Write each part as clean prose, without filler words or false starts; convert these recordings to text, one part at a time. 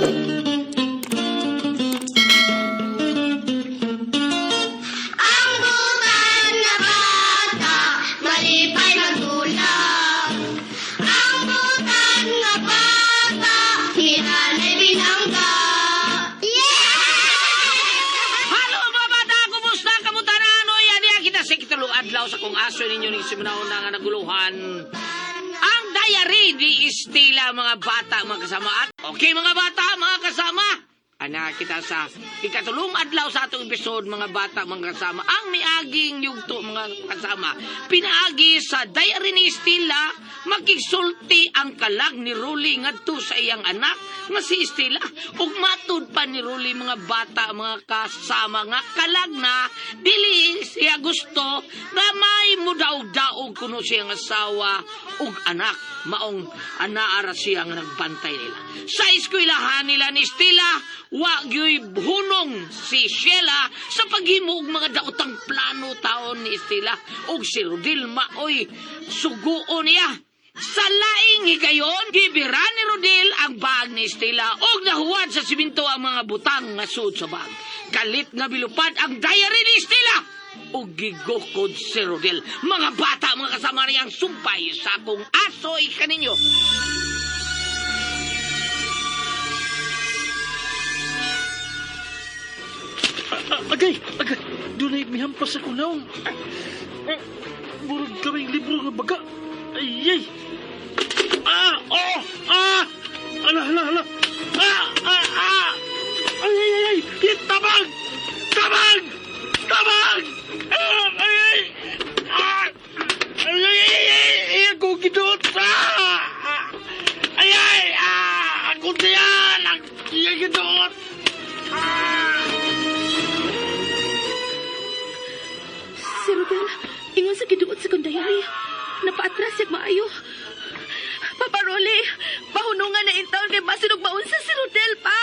Ang butan na bata, malipay magdula. Ang butan na bata, hinanay binangga. Yeah! Halo mga bata, kumusta? Kamuta na? Ano yan? Yan kita sa ikatulong adlaw sa kung aso ninyo ning simunaon na nga naguluhan. Ang diary ni Estela, mga bata, mga kasama. At okay mga bata, mga kasama. Ana kita sa ikatulong adlaw sa atong episode, mga bata, mga kasama. Ang miaging yugto, mga kasama. Pinaagi sa diary ni Estela, makigsulti ang kalag ni Ruli ngadto sa iyang anak nga si Estela. Ug matud pa ni Ruli, mga bata, mga kasama, nga kalag na dili siya gusto nga may mudaog-daog kuno siyang asawa ug anak, maong anaara siya nga nagbantay nila. Sa eskwelahan nila ni Estela, wa gyoy hunong si Sheila sa paghimo og mga daotang plano taon ni Estela, ug si Rodil maoy suguon niya. Sa laing higayon, gibira ni Rodel ang bag ni Estela ug nahuwad sa siminto ang mga butang nga sud sa bag. Kalit nga bilupad ang diary ni Estela ug gigukod si Rodel. Mga bata, mga kasama, niyang sumpay sa akong asoy kaninyo. Agay! Agay! Dunay mihampas ako naong. Murag kaming libro nga baga. Ay, ay! Ah! Oh! Ah! Ala, ala, ala! Ah! Ah! Ah! Ay, ay, ay, ay! Eh, tabang! Tabang! Tabang! Ah! Ay, ay! Ah! Ay, ay, ay, ay, ay! Ay, ako giduot! Ah! Ah! Ay, ay! Ah! Ako diyan! Ang iyang giduot! Ah! Si Rodel, ingon sa giduot sa kong diary. Napaatras siya maayo. Papa Rolly, pahunungan na in town kay masinog maunsa si Rodel pa.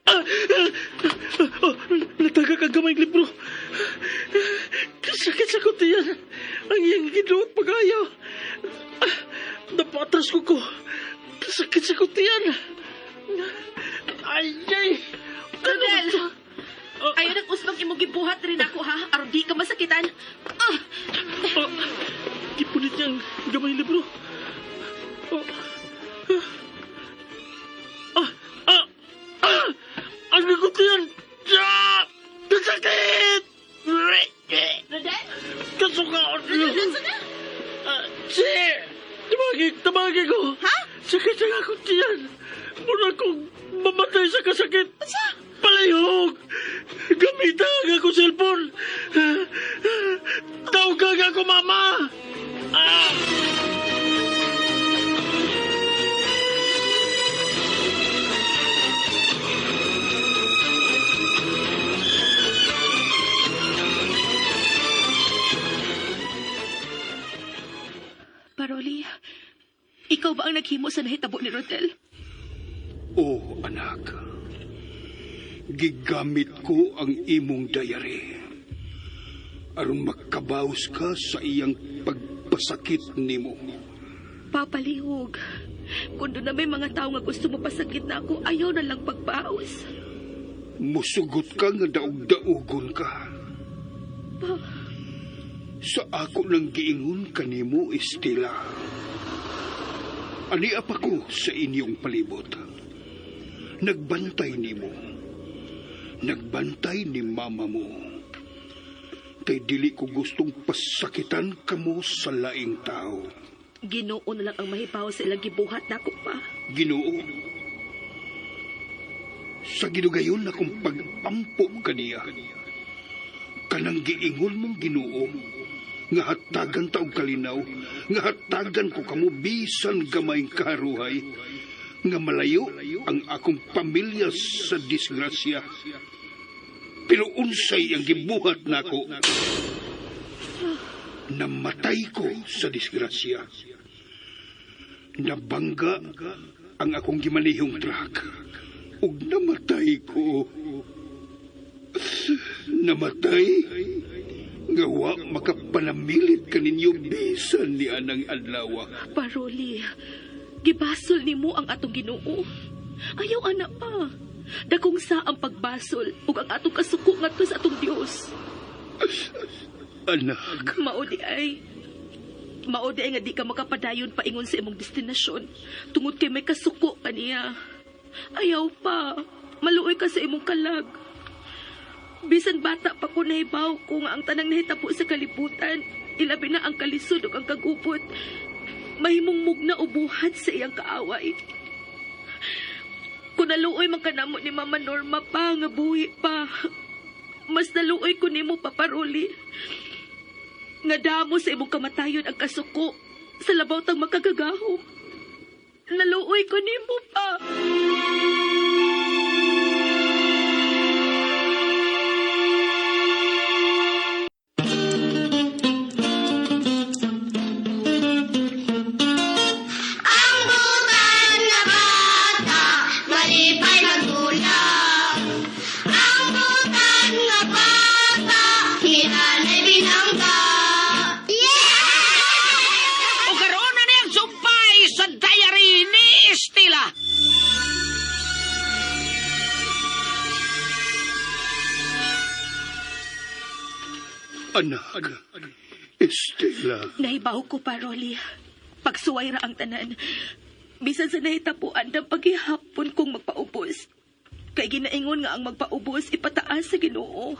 Ah! Ah! Oh, natagak ang gamay libro. Sakit sa kutiyan. Ang iyang giduot pag-ayaw. Ah, napatras ko. Sakit sa kutiyan. Ay, ay! Ano Rodel! ba to? Ah, Ayaw nang usbang imong gibuhat rin ako ha, aron di ka masakitan. Ah! ah, gipunit niya ang gamay libro. Oh, ah, ah, ah, ang kutiyan! Ah! Sakit! Rodel? Kasuka! Rodel, unsa na? Ah, si! Tabagi! Tabagi ko! Ha? Sakit sa akong tiyan! Mura kong mamatay sa kasakit! Unsa? Palihog! Gamita ang akong cellphone! Tawag ako, mama! Ah! Paroli, ikaw ba ang naghimo sa nahitabo ni Rodel? Oh, anak. Gigamit ko ang imong diary aron makabaws ka sa iyang pagpasakit nimo. Papalihog. Kung doon na may mga tao nga gusto mo pasakit na ako, ayaw na lang pagbaos. Musugot ka nga daog-daogon ka. Pa, Sa ako nang giingon kanimo, Estela. Ani pa ko sa inyong palibot. Nagbantay nimo. Nagbantay ni mama mo. Kay dili ko gustong pasakitan kamo sa laing tao. Ginoo na lang ang mahibaw sa ilang gibuhat na ako pa. Ginoo, sa ginugayon akong pag-ampo kaniya, kanang giingon mong Ginoo, nga hatagan ta og kalinaw, nga hatagan ko kamo bisan gamayng kaharuhay, nga malayo ang akong pamilya sa disgrasya. Pero unsay ang gibuhat nako? Namatay ko sa disgrasya. Nabangga ang akong gimanihong truck. Ug namatay ko. Namatay nga wa makapanamilit kaninyo bisan ni anang adlaw. Paroli, Gibasol nimo ang atong Ginoo. Ayaw ana pa. Dakong sa ang pagbasol ug ang atong kasuko ngadto sa atong Dios. Anak, Mao di ay. Mao di ay nga di ka makapadayon paingon sa imong destinasyon tungod kay may kasuko kaniya. Ayaw pa. Maluoy ka sa imong kalag. Bisan bata pa ko nahibaw ko nga ang tanang nahitabo sa kalibutan, ilabi na ang kalisod ug ang kagubot, mahimong mugna o buhat sa iyang kaaway. Kung naluoy man kanamo ni Mama Norma pa, nga buhi pa, mas naluoy ko nimo, Papa Rolly. Nga damo sa imong kamatayon ang kasuko sa labaw tang makagagahom. Naluoy ko nimo pa. Ang butan nga bata, malipay magdulong. Ang butan nga bata, hinanay binangga. Yeah! O karoon na niyang sumpay sa diary ni Estela. Anak, Estela. Nahibaw ko pa, Rolly. Pagsuway ra ang tanan. Bisan sa nahitapuan ng paghihapon kong magpaubos. Kay ginaingon nga ang magpaubos ipataas sa Ginoo.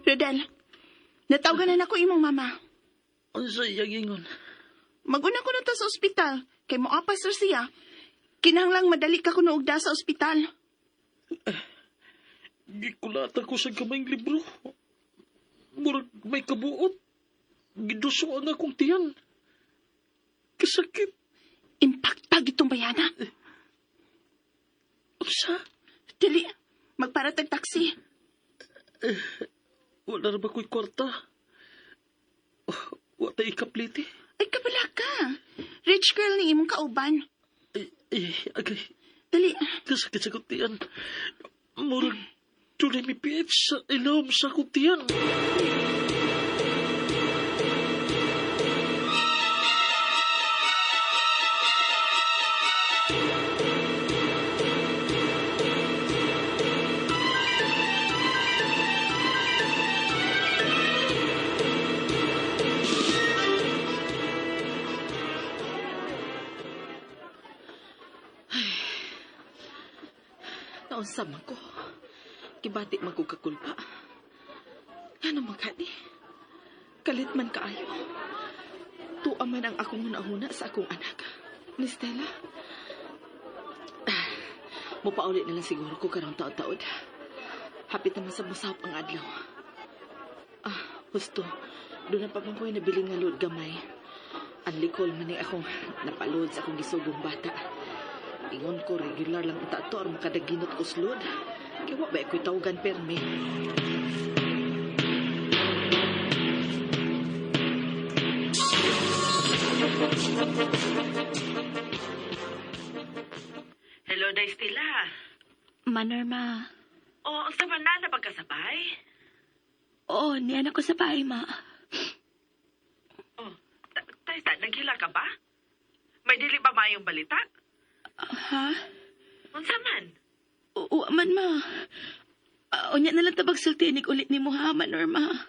Rodel, natawagan na nako imong mama. Unsa iyang ingon? Maguna ko na ta sa ospital. Kay moapas ra siya. Kinahanglang madali ka kuno og da sa ospital. Gikulata ko sa gamayng libro. Murag may kabuot. Giduso ang akong tiyan. Kasakit. Impacta gitong bayana. Unsa? Dili, magparatag taxi. Wala na ba ko'y kwarta? Wa tay ikapliti. Ay, kabala ka. Rich girl ni imong kauban. Ay, ay, agay. Dali. Kasakit sa akong tiyan. Murag dunay mi PH sa ilawom sa akong tiyan. Naunsa man ko. Gibati man ko kakulpa. Nga naman ka ni? Kalit man kaayo. Tuwa man ang akong hunahuna sa akong anak. Ni Stella. Ah, mupauli na lang siguro ko karong taod-taod. Hapit naman sa musap ang adlaw. Ah, husto. Doon na pa man ko'y nabiling nga load gamay. Ang likol man ni akong napaload sa akong gisugong bata. Ingon ko, regular lang unta to or makadaginot ko slod. Kaya wa ba ako'y tawagan permi. Hello, Day Stella. Manorma. O, unsa man na napagkasabay? Oo, niyan ako sa bahay, ma. Oh, Taysa, naghila ka ba? May dili ba mayong balita? Ha? Unsa man? Oo, man, ma. Unya na lang tabag sultinig ulit ni mo, ha, Manorma.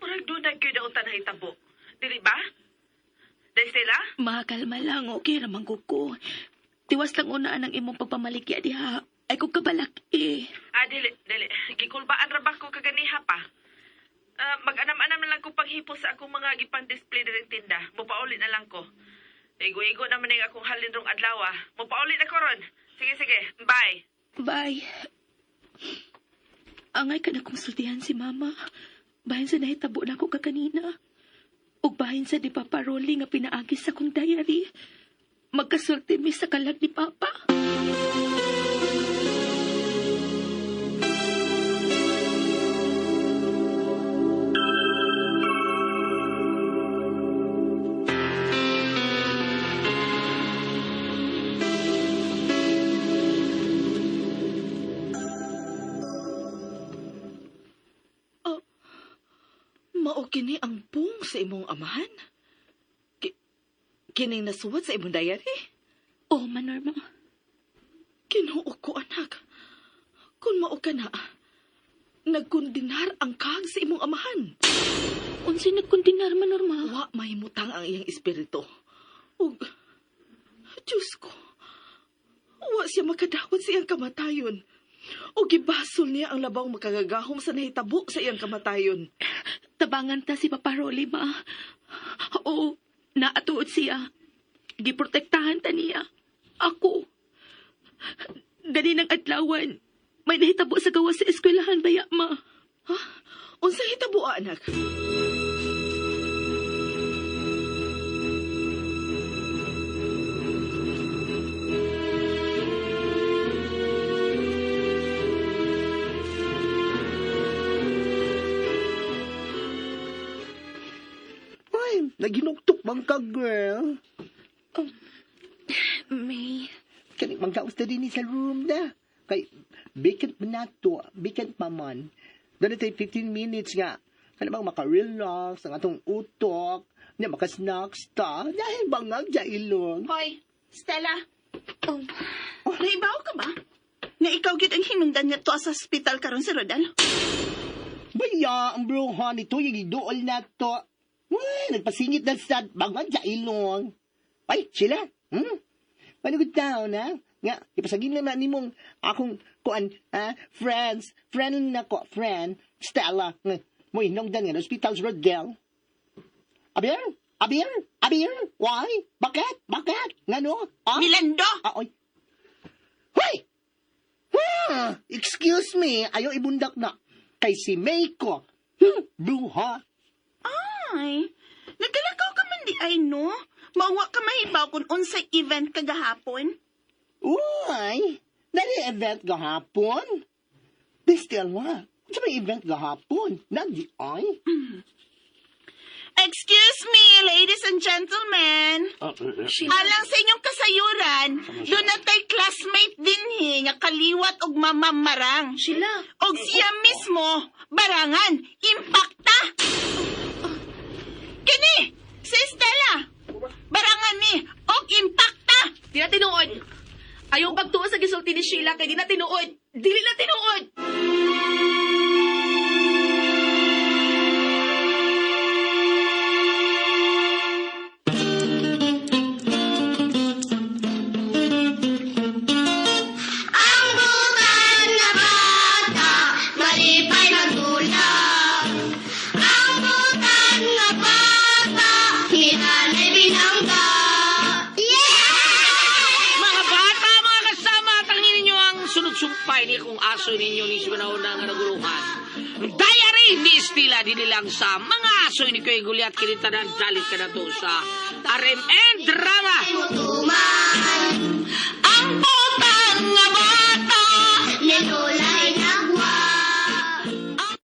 Murag doon gyud ang unta nahitabo. Dili ba? Day Stella? Ma, kalma lang. Okay, ramang ko. Tiwas lang unaan ang imong pagpamaligya diha. Ay kung kabalak eh. Ah, dili, dili. Gikulbaan ra ba ko kaganiha pa? Ah, mag-anam-anam na lang ko paghipo sa akong mga gipang-display diri tinda. Mupauli na lang ko. Igo-igo naman ning akong halin rong adlaw. ah. Mupauli na ko ron. Sige, sige. Bye. Bye. Angay ka na kong sultihan si Mama. Bahin sa nahitabo na ako kakanina. Ug bahin sa di Papa Rolly nga pinaagi sa akong diary. Magkasulti mi sa kalag ni Papa. Kini ang pung sa imong amahan? Kining nasuwat sa imong diary? Oh, Manorma. Kinuo ko, anak. Kung mao ka na, nagkundinar ang kag sa imong amahan. Unsay nagkundinar, Manorma? Wa mahimutang ang iyang espiritu. Ug, Diyos ko, wa siya makadawat sa iyang kamatayon. O gibasol niya ang labaw makagagahom sa nahitabo sa iyang kamatayon. Tabangan ta si Papa Rolly, ma. Oo, naatuod siya. Giprotektahan ta niya. Ako. Gani ng adlawan. May nahitabo sa gawas sa eskwelahan, baya, ma. Ha? Unsa hitabo, anak? Ay, naginuktok bang ka, girl? May, Kani magkaos na din sa room na. Kay, vacant man na to, vacant pa man. Doon tayo 15 minutes nga. Kani bang makarelax ang atong utok, niya makasnacks ta, dahil bangag ja ilong. Hoy, Stella. Oh. Naibaw ka ba? Nga ikaw gyud ang hinungdan nga to sa ospital karon si Rodel. Baya, ang bruha nito, yung idool na to. Uy, nagpasingit na sa bangag ja ilong. Ay, sila, Panugod tao na. Nga, ipasagin lang na nimong akong kuan, ha? Friends, friend na ko, friend, Stella. Nga, mo inongdan nga, hospital sa Rodel. Aber, aber, aber, why? Bakit? Bakit? Ngano? Ah? Milando! Ah, oy. Hoy! Excuse me, ayaw ibundak na. Kay si Meiko. Bruha. Ay, nagkalakaw ka man di ay no? Mawa ka mahibaw kung unsay event kagahapon. Uy! Nari event gahapon? Di Stella, unsa may event gahapon? Nagi ay? Excuse me, ladies and gentlemen. Alang sa inyong kasayuran, doon na tay classmate din nga kaliwat og mamamarang. Sheila. Og siya mismo, barangan, impakta. Kini, si Stella, barangan ni, og impakta. Di na tinuod. Ayaw pagtuo sa gisulti ni Sheila kay di na tinuod. Dili na tinuod. Ang butan na bata, malipay magdulak. Ang butan na bata, ni nanay binangga. Yeah! Mga bata, mga kasama, tangin ninyo ang sunod-sumpay ni kung aso ninyo ni Simanao na nga naguluhan. Diary ni Estila dinilang sa mga aso ni Kuya Gulyat kinitanan dalit ka na to sa RMN Drama. Mutuman. Ang putang nga bata, ni.